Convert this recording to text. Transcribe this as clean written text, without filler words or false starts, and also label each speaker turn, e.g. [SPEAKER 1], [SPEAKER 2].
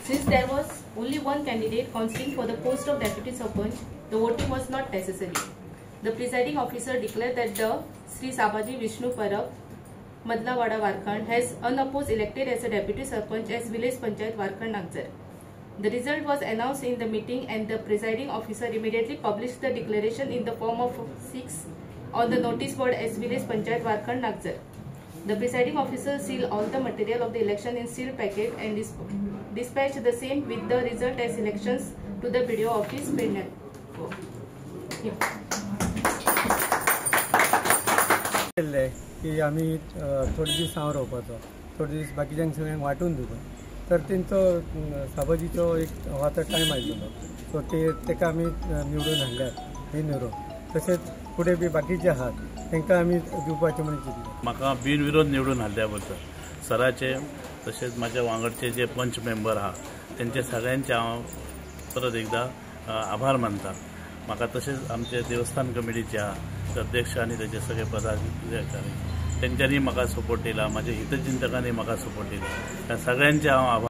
[SPEAKER 1] Since there was only one candidate contesting for the post of Deputy Sarpanch, the voting was not necessary. The presiding officer declared that the Sri Sabaji Vishnu Parab, Madlawada Warkhand has unopposed elected as a Deputy Sarpanch as Village Panchayat Warkhand Nagzar. The result was announced in the meeting and the presiding officer immediately published the declaration in the form of 6 on the notice board as Village Panchayat Warkhand Nagzar. The presiding officer sealed all the material of the election in sealed packet and dispatched the same with the result as elections to the BDO office, Pedne.
[SPEAKER 2] की आमी थोडे दीस हांव रावपाचो, थोडे दीस बाकीच्यांक सगळ्यांक वांटून दिवपाचो, तर तेंचो साबाजीचो एक आतां टायम आयिल्लो, सो ते ताका आमी निवडून हाडल्यात बिनविरोध. तशेंच फुडें बी बाकीचे आहात तांकां आमी दिवपाचें म्हणून चिंतलें.
[SPEAKER 3] म्हाका बिनविरोध निवडून हाडल्या बद्दल सराचे तशेंच म्हाज्या वांगडचे जे पंच मेंबर आहा तेंचे सगळ्यांचे हांव परत एकदां आभार मानता. म्हाका तशेंच आमचे देवस्थान कमिटीचे आहा अध्यक्ष आनी तेजे सगळे पदाधिकारी तेंच्यांनी म्हाका सपोर्ट दिला, म्हाज्या हितचिंतकांनी म्हाका सपोर्ट दिला, त्या सगळ्यांचे हांव आभार.